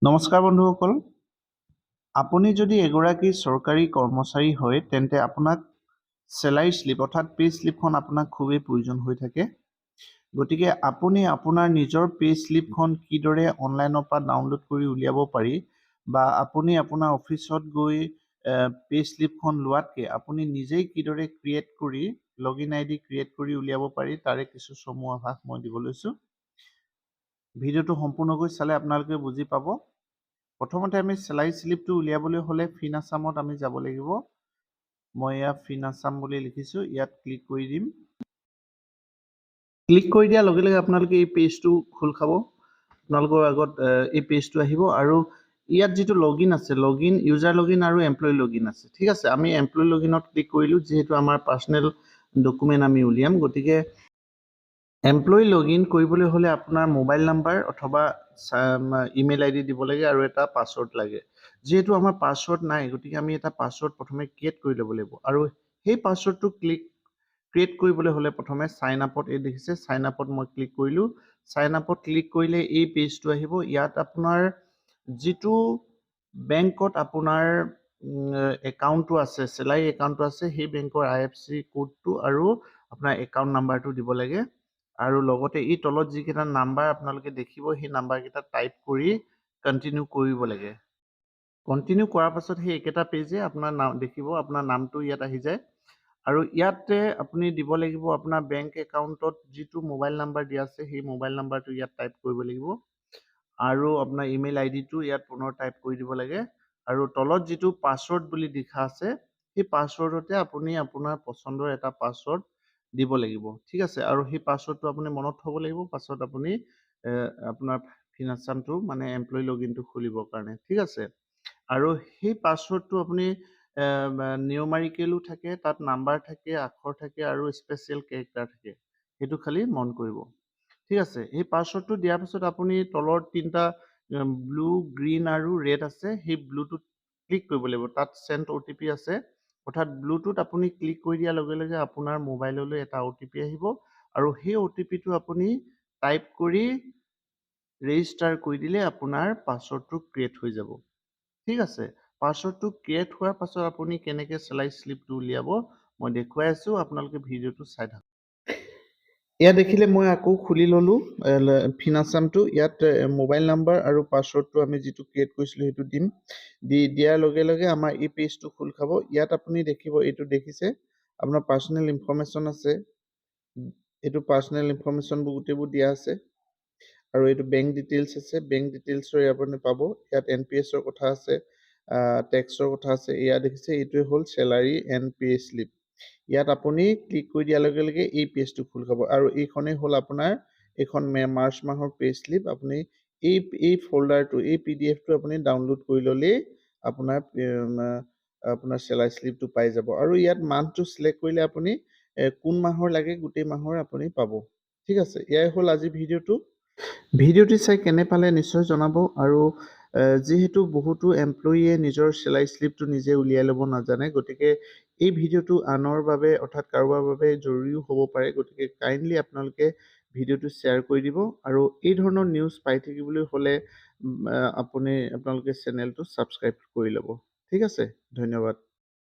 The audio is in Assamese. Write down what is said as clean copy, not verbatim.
নমস্কাৰ বন্ধুসকল। আপুনি যদি এগৰাকী চৰকাৰী কৰ্মচাৰী হয়, তেন্তে আপোনাক চেলাৰী শ্লিপ অৰ্থাৎ পে' শ্লিপখন আপোনাক খুবেই প্ৰয়োজন হৈ থাকে। গতিকে আপুনি আপোনাৰ নিজৰ পে' শ্লিপখন কিদৰে অনলাইনৰ পৰা ডাউনলোড কৰি উলিয়াব পাৰি বা আপুনি আপোনাৰ অফিচত গৈ পে' শ্লিপখন লোৱাতকৈ আপুনি নিজেই কিদৰে ক্ৰিয়েট কৰি লগ ইন আই ডি ক্ৰিয়েট কৰি উলিয়াব পাৰি, তাৰে কিছু চমু আভাস মই দিব লৈছোঁ। ভিডিঅ'টো সম্পূৰ্ণকৈ চালে আপোনালোকে বুজি পাব। প্ৰথমতে আমি চেলাৰী শ্লিপটো উলিয়াবলৈ হ'লে ফিন আছামত আমি যাব লাগিব। মই ইয়াত ফিন আছাম বুলি লিখিছোঁ, ইয়াত ক্লিক কৰি দিম। ক্লিক কৰি দিয়াৰ লগে লগে আপোনালোকে এই পেজটো খোল খাব, আপোনালোকৰ আগত এই পেজটো আহিব আৰু ইয়াত যিটো লগ ইন আছে, log in, user log in আৰু এমপ্লয়ী লগ ইন আছে। ঠিক আছে, আমি এমপ্লয়ী লগ ইনত ক্লিক কৰিলোঁ, যিহেতু আমাৰ পাৰ্চনেল ডকুমেণ্ট আমি উলিয়াম। গতিকে এমপ্লয়ী লগ ইন কৰিবলৈ হ'লে আপোনাৰ মোবাইল নাম্বাৰ অথবা ইমেইল আই ডি দিব লাগে আৰু এটা পাছৱৰ্ড লাগে। যিহেতু আমাৰ পাছৱৰ্ড নাই, গতিকে আমি এটা পাছৱৰ্ড প্ৰথমে ক্ৰিয়েট কৰি ল'ব লাগিব আৰু সেই পাছৱৰ্ডটো ক্ৰিয়েট কৰিবলৈ হ'লে প্ৰথমে চাইন আপত, এই দেখিছে, চাইন আপত মই ক্লিক কৰিলোঁ। চাইন আপত ক্লিক কৰিলে এই পেজটো আহিব। ইয়াত আপোনাৰ যিটো বেংকত আপোনাৰ একাউণ্টটো আছে, চেলাৰী একাউণ্টটো আছে, সেই বেংকৰ আই এফ চি কোডটো আৰু আপোনাৰ একাউণ্ট নাম্বাৰটো দিব লাগে আৰু লগতে এই তলত যিকেইটা নাম্বাৰ আপোনালোকে দেখিব, সেই নাম্বাৰকেইটা টাইপ কৰি কণ্টিনিউ কৰিব লাগে। কণ্টিনিউ কৰাৰ পাছত সেই একেটা পেজে আপোনাৰ নাম দেখিব, আপোনাৰ নামটো ইয়াত আহি যায় আৰু ইয়াতে আপুনি দিব লাগিব আপোনাৰ বেংক একাউণ্টত যিটো মোবাইল নাম্বাৰ দিয়া আছে, সেই মোবাইল নাম্বাৰটো ইয়াত টাইপ কৰিব লাগিব আৰু আপোনাৰ ইমেইল আই ডিটো ইয়াত পুনৰ টাইপ কৰি দিব লাগে আৰু তলত যিটো পাছৱৰ্ড বুলি লিখা আছে, সেই পাছৱৰ্ডতে আপুনি আপোনাৰ পচন্দৰ এটা পাছৱৰ্ড দিব লাগিব। ঠিক আছে, আৰু সেই পাছৱৰ্ডটো আপুনি মনত থ'ব লাগিব পাছত আপুনি আপোনাৰ ফিন আছামটো মানে এমপ্লয়ী লগ ইনটো খুলিবৰ কাৰণে। ঠিক আছে, আৰু সেই পাছৱৰ্ডটো আপুনি নিউমাৰিকেলো থাকে, তাত নাম্বাৰ থাকে, আখৰ থাকে আৰু স্পেচিয়েল কেৰেক্টাৰ থাকে, সেইটো খালি মন কৰিব। ঠিক আছে, সেই পাছৱৰ্ডটো দিয়াৰ পাছত আপুনি তলৰ তিনিটা ব্লু, গ্ৰীণ আৰু ৰেড আছে, সেই ব্লুটোত ক্লিক কৰিব লাগিব। তাত চেণ্ড অ'টিপি আছে, অৰ্থাৎ ব্লুটোত আপুনি ক্লিক কৰি দিয়াৰ লগে লগে আপোনাৰ মোবাইললৈ এটা অ'টিপি আহিব আৰু সেই অ'টিপিটো আপুনি টাইপ কৰি ৰেজিষ্টাৰ কৰি দিলে আপোনাৰ পাছৱৰ্ডটো ক্ৰিয়েট হৈ যাব। ঠিক আছে, পাছৱৰ্ডটো ক্ৰিয়েট হোৱাৰ পাছত আপুনি কেনেকৈ চেলাৰী শ্লিপটো উলিয়াব মই দেখুৱাই আছোঁ, আপোনালোকে ভিডিঅ'টো চাই থাকক। এয়া দেখিলে, মই আকৌ খুলি ল'লোঁ ফিন আছামটো। ইয়াত মোবাইল নাম্বাৰ আৰু পাছৱৰ্ডটো আমি যিটো ক্ৰিয়েট কৰিছিলোঁ সেইটো দিম। দি দিয়াৰ লগে লগে আমাৰ এই পেজটো খোল খাব। ইয়াত আপুনি দেখিব, এইটো দেখিছে, আপোনাৰ পাৰ্চনেল ইনফৰ্মেশ্যন আছে। এইটো পাৰ্চনেল ইনফৰ্মেশ্যনবোৰ গোটেইবোৰ দিয়া আছে আৰু এইটো বেংক ডিটেইলছ আছে। বেংক ডিটেইলছৰ আপুনি পাব। ইয়াত এন পি এছৰ কথা আছে, টেক্সৰ কথা আছে। এয়া দেখিছে, এইটোৱে হ'ল চেলাৰী এণ্ড পে' শ্লিপ। ইয়াত আপুনি ক্লিক কৰি দিয়াৰ লগে লগে এই পেজটো খোল খাব আৰু এইখনেই হ'ল আপোনাৰ এইখন মাৰ্চ মাহৰ পে' শ্লিপ। আপুনি এই ফ'ল্ডাৰটো, এই পি ডি এফটো আপুনি ডাউনলোড কৰি ল'লেই আপোনাৰ চেলাৰী শ্লিপটো পাই যাব আৰু ইয়াত মান্থটো চিলেক্ট কৰিলে আপুনি কোন মাহৰ লাগে, গোটেই মাহৰ আপুনি পাব। ঠিক আছে, এয়াই হ'ল আজি ভিডিঅ'টো। ভিডিঅ'টি চাই কেনে পালে নিশ্চয় জনাব আৰু যিহেতু বহুতো এমপ্লয়ীয়ে নিজৰ চেলাৰী শ্লিপটো নিজে উলিয়াই ল'ব নাজানে, গতিকে এই ভিডিঅ'টো আনৰ বাবে অৰ্থাৎ কাৰোবাৰ বাবে জৰুৰীও হ'ব পাৰে। গতিকে কাইণ্ডলি আপোনালোকে ভিডিঅ'টো শ্বেয়াৰ কৰি দিব আৰু এই ধৰণৰ নিউজ পাই থাকিবলৈ হ'লে আপোনালোকে চেনেলটো ছাবস্ক্ৰাইব কৰি ল'ব। ঠিক আছে, ধন্যবাদ।